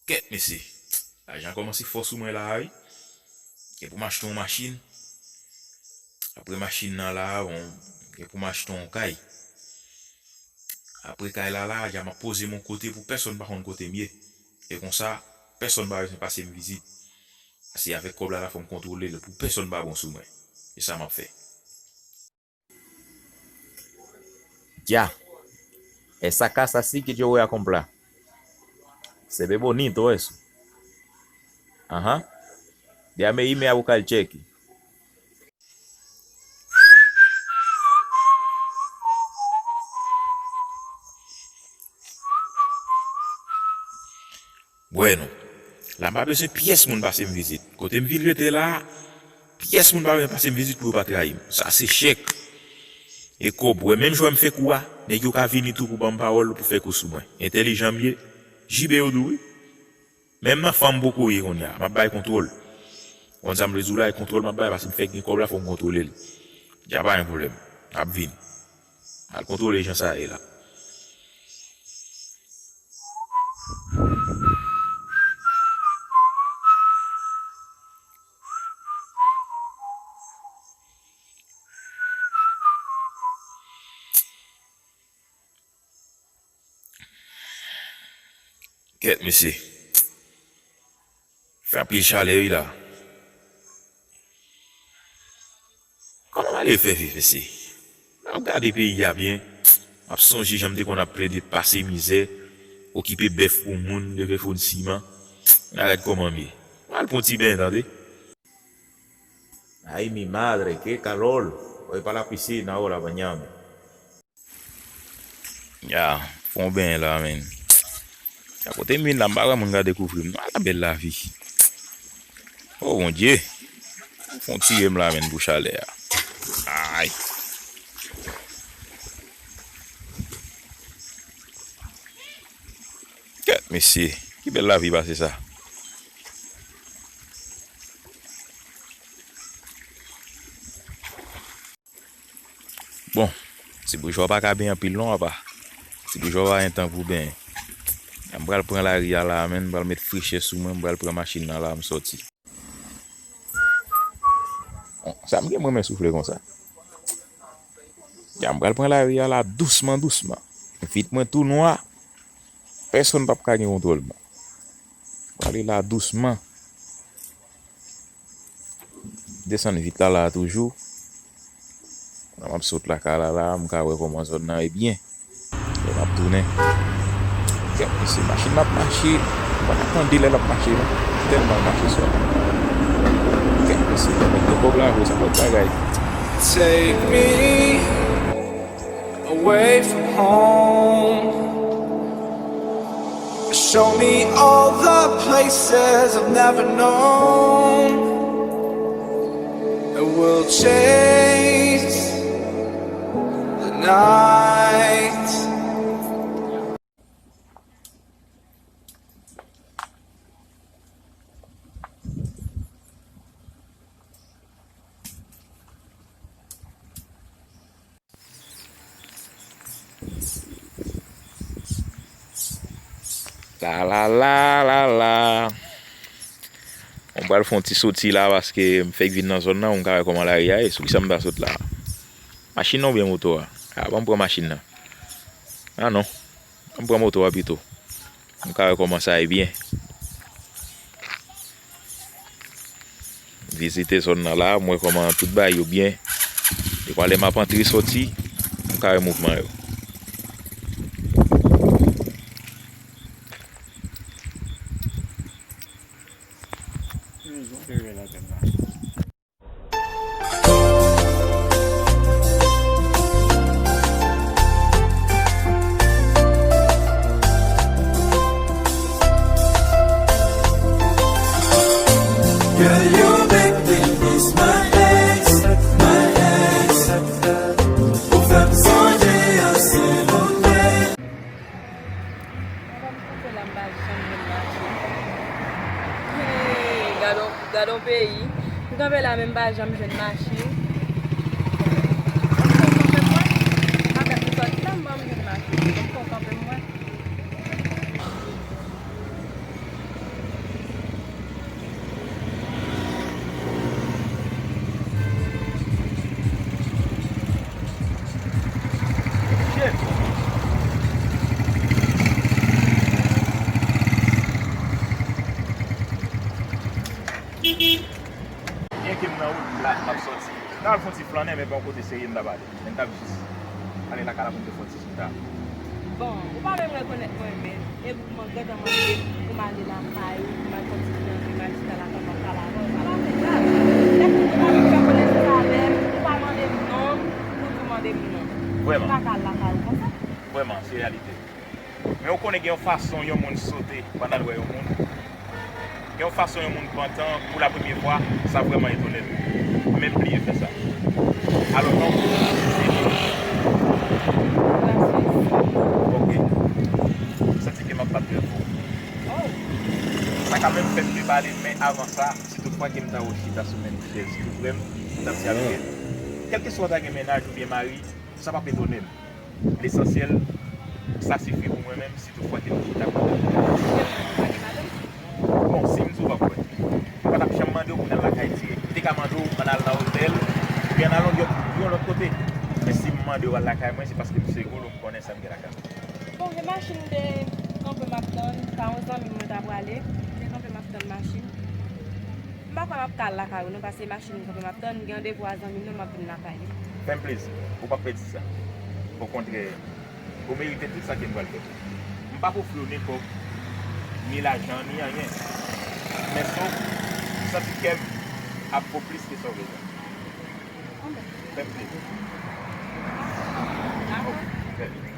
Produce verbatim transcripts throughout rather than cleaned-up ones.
Kèt, mesye. Lajan kòmanse fò sou mwen la a, wi. Gen pou m achte yon machin. Apre machin nan la a, bon, gen pou m achte yon kay. Apre kay la la, ya m ap poze m yon kote pou pèsonn pa konn kote m ye. E konsa, pèsonn pa bezwen pase m vizit. Paske avèk kòb la la, fò m kontwole l pou pèsonn pa bon sou mwen. E sa m ap fè. Ya, essa casa sí que yo voy a comprar. Se ve bonito eso. Ajá. Déjame irme a buscar el cheque. Bueno, la m pa bezwen pyès moun pase m vizit. Kote m vin rete la, pyès moun pa bezwen pase m vizit pou yo pa trayi m. Sa se chèk. E kòb, wè, menm jan m fè kou a, nèg yo ka vini tou pou ban m pawòl pou fè kou sou mwen. Entèlijan m ye, J B yo di w wi. Menm nan fanm poko ye kounye a, m ap bay kontwòl. Konn sa m vle di w la, e kontwòl m ap bay, paske m fèk gen kòb la, fò m kontwole l. Dja pa gen pwoblèm. N ap vin. Al kontwole jan sa ye la. Kèt, mesye. Fè anpil chalè, wi, la. Kòman malere fè viv, mesye? N ap gade peyi a byen. M ap sonje jan m te konn ap plede pase mizè, okipe bèf pou moun, leve foun siman. N a gad kòman m ye. M al pran ti ben, tande. Ay, mi madre, qué calor. Voy pa la piscina ahora, bañarme. Ya, fè yon benyen la, menn. Ya, kote m vin la, m pa kwè moun ka dekouvri m. Ala bèl lavi. O Bondye. Fè yon tiye m la, menn, pou chalè a. Ay. Kèt, mesye. Ki bèl lavi pase sa. Bon, ti boujwa pa ka benyen anpil non, apa. Ti boujwa pa gen tan pou benyen. M pral pran lari a la, menn, m pral met frechè sou mwen, m pral pran machin nan la, m sòti. Bon, sa m gen mwen men soufle konsa. Ya, m pral pran lari a la dousman, dousman. Vit mwen tou nwa. Pèsonn p ap ka gen kontwòl mwen. Prale la dousman. Desann vit la la toujou. Pandan m ap sot lakay la la, m ka wè kòman zòn nan ye byen. Lè m ap tounen. Kèt mesye, machin nan ap mache. Mwen pa tande lè l ap mache non. Tèlman l mache swa. Kèt mesye, mwen gen kòb la vre, se lòt bagay. Take me away from home. Show me all the places I've never known. And we'll chase the night. La, la, la, la, la. Bon, m pral fè yon ti soti la paske m fèk vin nan zòn nan, m ka wè kòman lari a ye, sou kisa m ta sot la. Machin nan oubyen moto a? A, ban m pran machin nan. A non, ban m pran moto a pito. M ka wè kòman sa ye byen. Vizite zòn nan la, m wè kòman tout bagay yo byen. Dekwa lè m ap antre sòti, m ka wè mouvman yo. Girl, you make me miss my ex, my ex. Ou fè m sonje ansyen moun. Madanm kanpe la, m pa janm jwenn mache. Hey, gad on, gad on peyi. M kanpe la, men m pa janm jwenn mache. Ou fè kanpe mwen? Madanm, m sot la, m pa janm jwenn mache. Ou fè kanpe mwen? Men pa yon kote serye m ta pale. Men m t ap jis ale lakay la pou m te fè yon ti chita. Bon, ou pa menm rekonèt mwen, men e pou mwen gentan mande pou m ale lakay ou, pou m al fè yon ti jan de mal chita lakay m ap pale avè w. Sa pa fè grav. Lè m di w pa vin fè konesans avè m, ou pa mande m non, ou di w mande m non. Vrèman. M pa ka al lakay ou konsa. Vrèman, se reyalite. Men ou konnen gen yon fason yon moun sote pandan l wè yon moun. Gen yon fason yon moun pantan pou la premye fwa, sa vrèman etone m. Men m bliye fè sa. Alò, non, se li. Ok. M santi ke m ap bat trè fò. Sa ka menm fè m depale, men avan sa, si toutfwa ke m ta wè w chita sou menm chèz tou prè m, m t ap di avèk kèlkeswa w ta gen mennaj oubyen mari, sa p ap etone m. Lesansyèl, sa sifi pou mwen menm, si toutfwa ke m chita kote m. Bon, si m di w pa kwè, m pa t ap janm mande w pou n al lakay dirèk. M te ka mande w ann al nan otèl, oubyen ann al yon, yon lòt kote. Men si m mande w al lakay mwen, se paske m segou l ou m konnen sa m gen lakay mwen. Bon, e machin m te kanpe m ap tann, pa yon zanmi m mwen ta prale, m te kanpe m ap tann machin. M pa kwè m ap ka al lakay ou non, paske machin m kanpe m ap tann, m gen randevou a zanmi m nan, m ap vin lakay li. Fè m plezi, ou p ap pèdi sa. Okontrè, ou merite tout sa ke m pral fè pou ou. M p ap ofri w ni kòb, ni lajan, ni anyen. Men sof, m santi kè m ap ba w plis ke sa w bezwen. Fè m plezi. Dakò. Fè m plezi.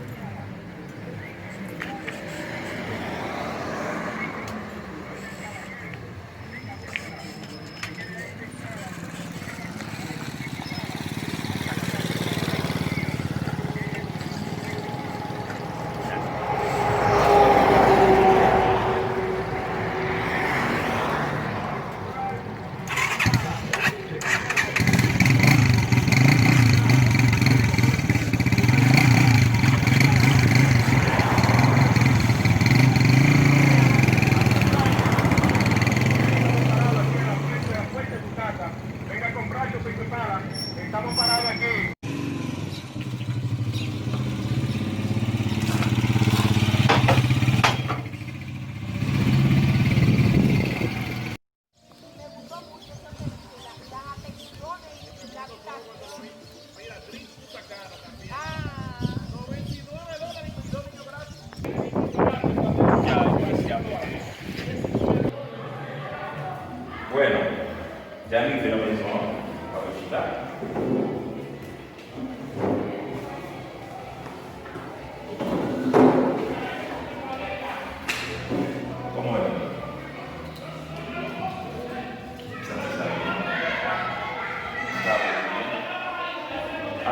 Bueno, ya rive nan mezon an, pa chita. Kòman w ye? Sa fè sa byen. Sa byen.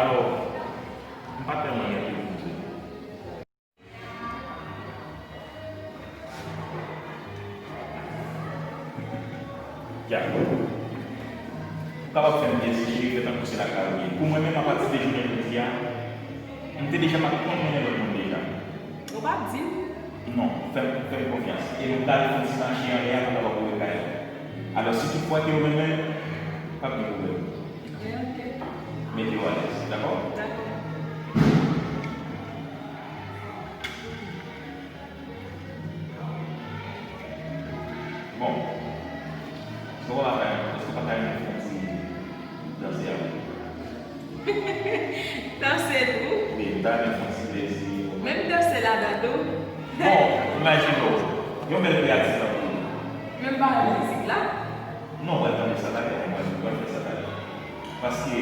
Alò, m pa tèlman gen pou m di. Ya. Ou kapab fè m plezi, cheri, fè tankou se lakay ou ye. Pou mwen menm, apati de jounen jodi a, m te deja pa t konn konnen lòt moun deja. Ou p ap di m? Non, fè m, fè m konfyans. E nou pral fè yon ti mache anlè a pou kapab ouvri kay la. Alò, si toutfwa ke ou renmen, p ap gen pwoblèm. Ok. Mete w alèz, dakò? Dakò. Bon. Èske w pa ta, èske w pa ta renmen fè yon ti danse avè m? Danse tou? Wi, m ta renmen fè yon ti plezi. Menm danse ladan tou? Bon, imajine w, yon bèl kreyativ tankou ou. Men m pa renmen mizik la. Non, w pral tande sa talè, w pral, w pral fè sa talè. Paske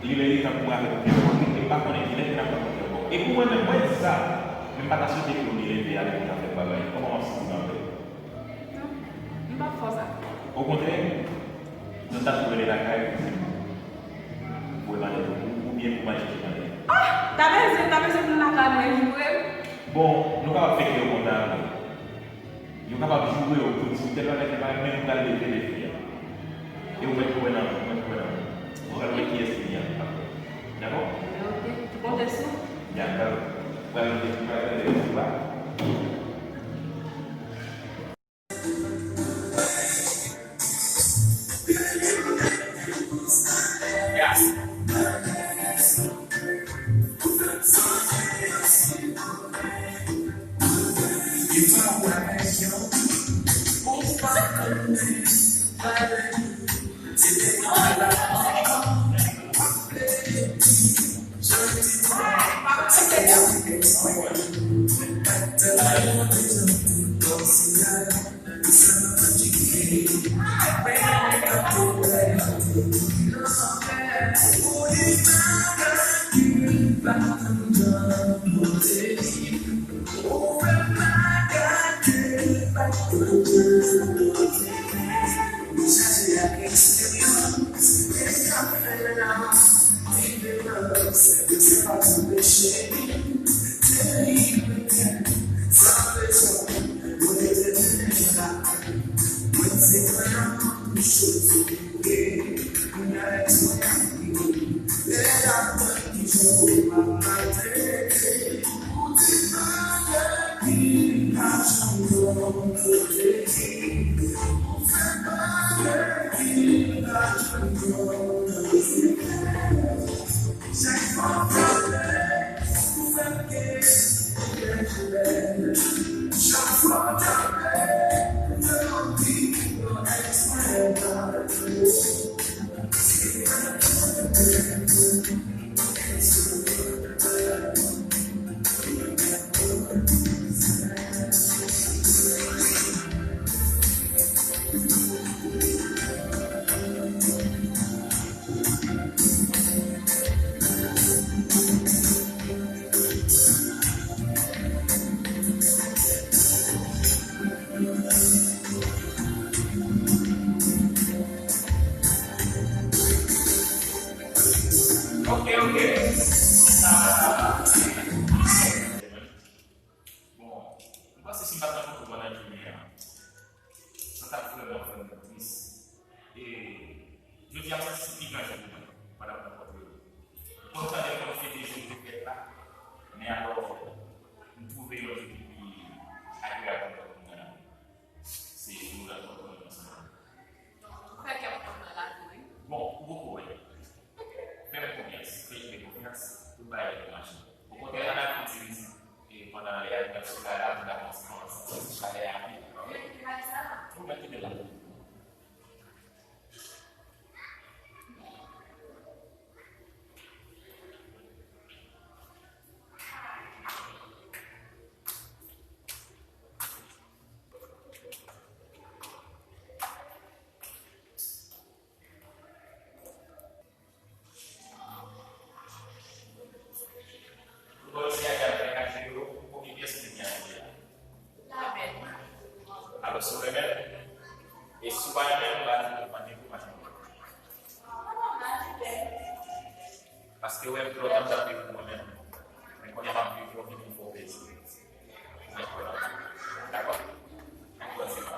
li lè li tan pou avèk ou, e m pa konnen kilè ke n ap rankontre ankò. E pou mwen menm, mwen di sa, men m pa ta swete ke w ni leve ale pou ta fè bagay. Kòman w ap santi w apre? Non, m p ap fè w sa. Okontrè, nou ta tou rele lakay pou di m voye malèt ou, oubyen pou m al chèche malèt. Ah! Ta bezwen, ta bezwen pou m lakay mwen joure m? Bon, nou kapab fè ke yo kontan apre. Yo kapab joure w pou di tèl bagay, tèl bagay, men m pral leve defi a. E ou mèt kwè nan mwen, ou mèt kwè nan mwen. Ou pral wè kiyès li ye apre. Dakò? Ok, ou konte sou? Ya, m pral, pral, pral leve defi a. Ok, ok. Sa, bon, m panse si m pa t nan konkou pandan jounen an, sa t ap vrèman fè m tris. E jodi a, m santi se pi gran jou pou mwen pandan m rankontre yo. M kontan de konn fete jou m te fèt la, men alò, m twouve yon jou ki pi agreyab ankò pou mwen la. Se jou rankontre nou ansanm. Donk, ou kwè ke m kontan la tou, wi? Bon, ou poko wè. Fè m konfyans, fè Jide konfyans, tout bagay ap mache. Okontrè, ann al fè yon ti vizit, e pandan lè a, nou ap sou kay la, nou ap pran ti konsèy, chalè a pi. Ou mèt kite l la. Pou bò isi a, y ap fè kat euro pou konbyen pyès ki gen an jeu a? Alò, si w renmen l, e si w pa renmen l, m pa di w vann li pou machann. Paske w wè m twò tan m t ap viv pou mwen menm. Men kounye a m ap viv pou w vin pou fè w plezi. Dakò? Ann kòmanse pa.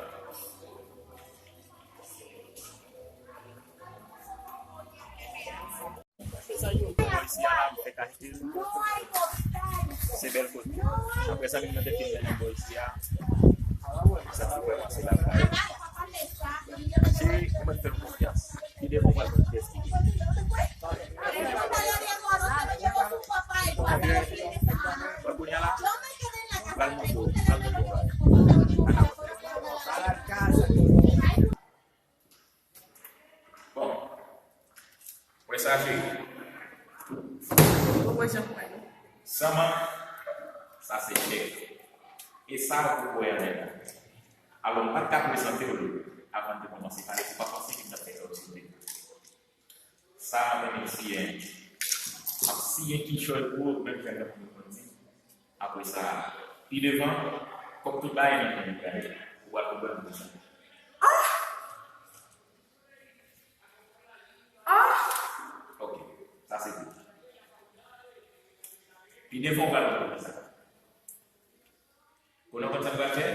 Bò isi a la, m fèk achte l. Se bèl kote. Apre sa, menm nan te fin nan bò isi a. Sa se vrèman se lakay. Si ou mèt fè l konfyans, li devan w al konn kiyès ki gen. Kounye a la, pral montre w, pral montre w. Bon. Wè sa, cheri. Ou wè jan m wè l. San mank, sa se chèk. E sa ou wè anlè la. Alò, m pa t ka prezante w li avan n te kòmanse pale, pou w pa panse ke m t ap fè sa w sou li. Sa m ap renmen siyen. M ap siyen kichòy pou ou, menm jan granmoun yo konn di. Apre sa, pi devan, kòm tout bagay nan men w, gade, ou pral konprann pou sa. Ah! Ah! Ok, sa se pou. Pi devan, ou pral konprann pou sa. Konnen w konn sa m pral fè?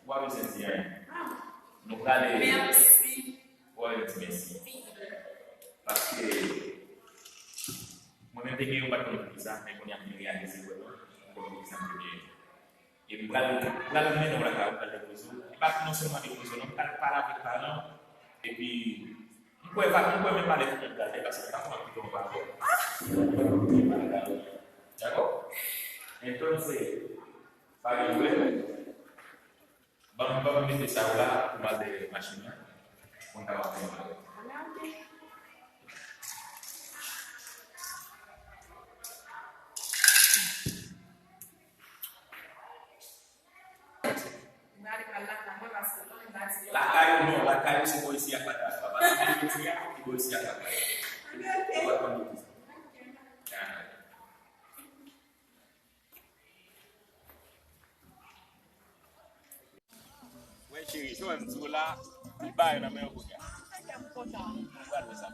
Ou pa bezwen di anyen. Ah! Nou prale. Mèsi. Ou pa bezwen di mèsi. Paske mwen menm te gen yon bat konn poukisa, men kounye a m vin reyalize vrèman m konn poukisa m te genyen. E m pral, m pral mennen w lakay ou, m pral depoze w. E pa non sèlman depoze w, non, m pral pale avèk paran w. Epi, m kwè, m kwè menm pale pou mwen gade, paske m pa konn kite yon pale. Dakò? Entonces, pa gen pwoblèm. Ban m, ban m mete sa yo la pou m al dèyè machin nan, pou m kapab fè yon bagay. Ala, ok. Polisi a pa ta, papa, se polisi a, se polisi a pa ta. Ou pa konn polisi. Ah. Wè cheri, jan m di w la, li ba yo nan men yo kounye a. Mwen pral wè sa.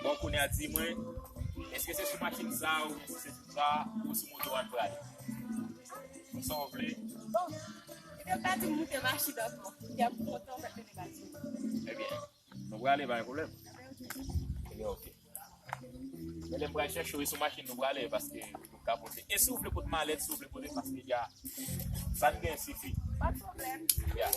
Bon, kounye a di mwen, èske se sou machin sa a oubyen si se sou sa a ou sou moto a n prale? Sa w vle? Bon, li te pa di m moute machin ankò. Li ap kontan mèt mennen machin. Ebyen, nou prale, pa gen pwoblèm. Ebyen, oke. Men lè m pral chèche w, e sou machin nou prale, paske nou ka pote. E si w vle pote malèt, si w vle pote, paske ya, sa n gen sifi. Pa t pwoblèm. Ya.